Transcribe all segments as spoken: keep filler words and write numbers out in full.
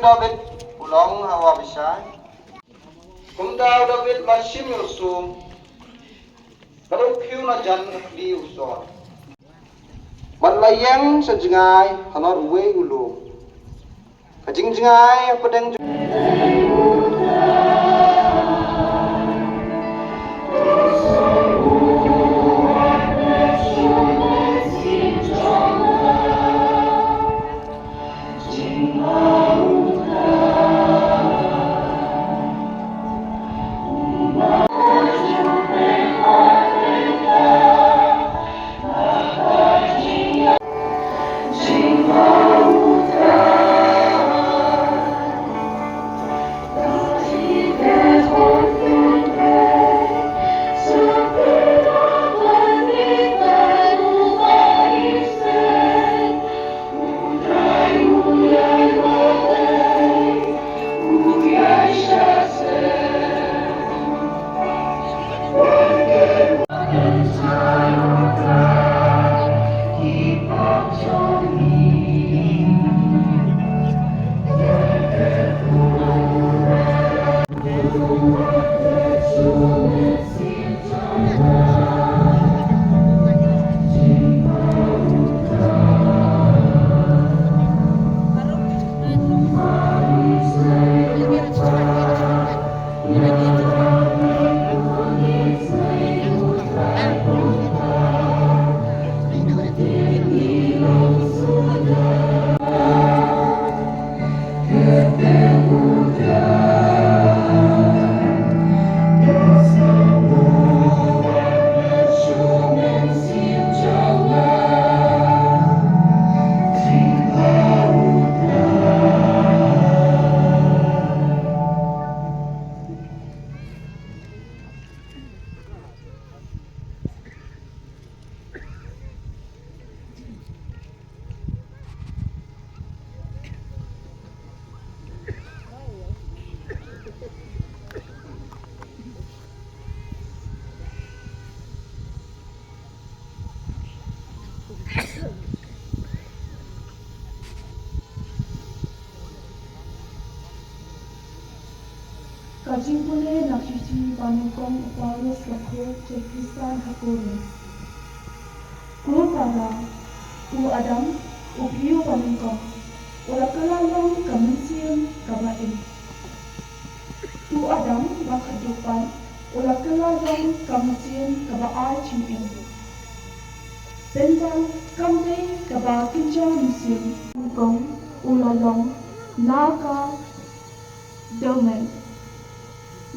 David u long hawa bishai. Kumta u David u la shim ïa u sum, bad u khiew na jan ka khlieh u Saul, bad u la ïeng sha jngai halor uwei u lum. Ka jingjngai hapdeng jong Ka jingpule na ka shithi ba nyngkong u Paulus bakhuid sha ki Khristan ha Korinth. Ko para, u Adam, u briew ba nyngkong, u la kylla long ka mynsiem kaba im. U Adam ba khatduh pat u la kylla long ka mynsiem kaba ai jingim. Bynta kam dei kaba kynja mynsiem. Nyngkong u la long na ka dewmet,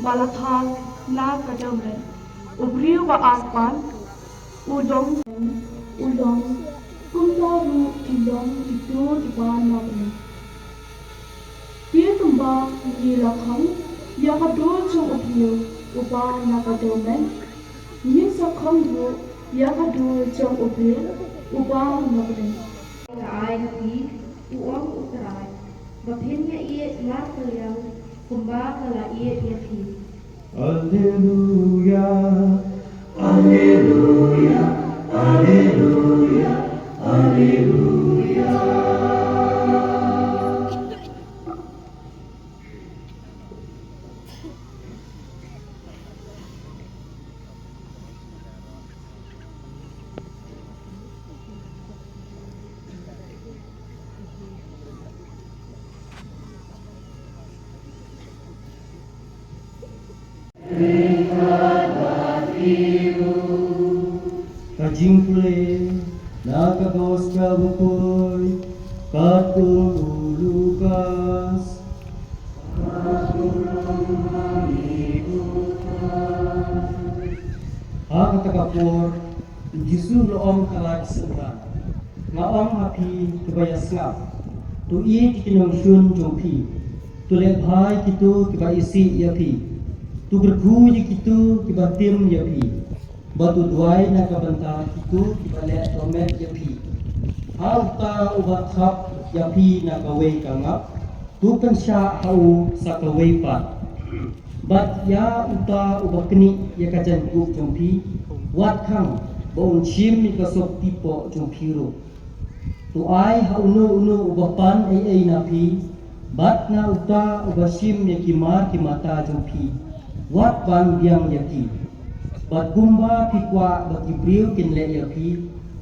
ba la thah na ka dewmet. U briew ba ar pat u long, u long kumta ruh ki long kito kiba na bneng. Te kumba ngi la khang ïa ka dur jong u briew uba na ka dewmet, ngin sa khang ruh ïa ka dur jong u briew uba na bneng. Nga ai ha phi, u ong U Trai, ba phin ïaieit markylliang kumba nga la ïeit ïa phi. Alleluia, alleluia, alleluia, alleluia. Ka jingpule na ka Gospel bakhuid katkum u Lukas. Ha kata ka por, u Jisu u la ong ha la ki synran, Nga ong ha phi kiba ïasngap, to ïeit ïa ki nongshun jong phi, to leh bha ïa kito kiba isih ïa phi, to kyrkhu ïa kito kiba tim ïa phi, bad to duwai na ka bynta kito kiba leh dohmed ïa phi. Ha uta uba thap ïa phi na kawei ka ngap, to pynshah ha u sa kawei pat. Bad ïa uta uba knieh ïa ka jaiñkup jong phi, wat khang ba un shim ïa ka soptipoh jong phi ruh. To ai ha uno uno uba pan ei ei na phi, Bad na uta uba shim ïa ki mar ki mata jong phi, wat ban biang ïa ki. Bad kumba phi kwah ba ki briew kin leh ïa phi,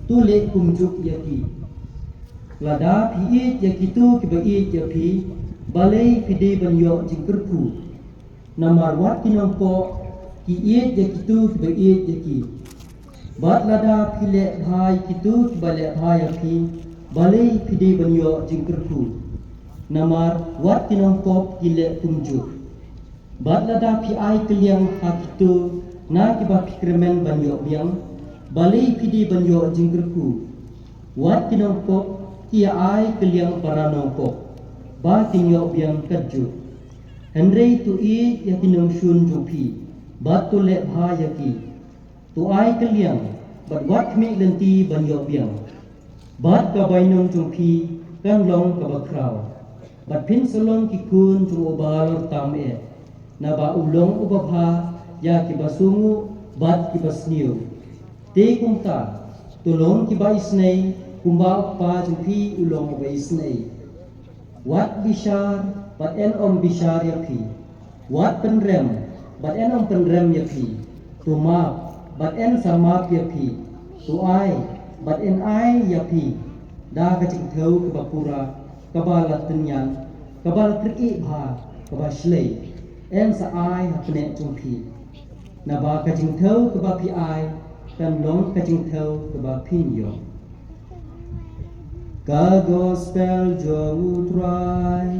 to leh kumjuh ïa ki. Lada phi ïeit ïa kito kiba ïeit ïa phi, balei phi dei ban ïoh jingkyrkhu? Namar wat ki nongpop ki ïeit ïa kito kiba ïeit ïa ki. Bad lada phi leh bha ïa kito kiba leh bha ïa phi, balei phi dei ban ïoh jingkyrkhu? Namar wat ki nongpop ki leh kumjuh. Bad lada phi ai kylliang ha kito na kiba phi kyrmen ban ïoh biang, balei phi dei ban ïoh jingkyrkhu? Wat ki nongpop ki ïa ai kylliang para nongpop, ba kin ïoh biang katjuh. Hynrei to ïeit ïa ki nongshun jong phi, bad to leh bha ïa ki. To ai kylliang, bad wat khmih lynti ban ïoh biang. Bad ka bainong jong phi kan long kaba khraw. Bad phin sa long ki khun jong u Bahalor tam eh, naba u long uba bha ïa kiba sngewnguh bad kiba sniew. Te kumta, to long kiba isynei, kumba u Kpa jong phi u long uba isynei. Wat bishar, bad yn ym bishar ïa phi. Wat pynrem, bad yn ym pynrem ïa phi. To map, bad yn sa map ïa phi. To ai, bad yn ai ïa phi. Da ka jingthew kaba pura, kaba la tynñiang, kaba la tyngkhuh bha, kaba shlei. Yn sa ai ha pneh jong phi. Naba ka jingthew kaba phi ai, kan long ka jingthew kaba phin ïoh. Ka Gospel jong u Trai.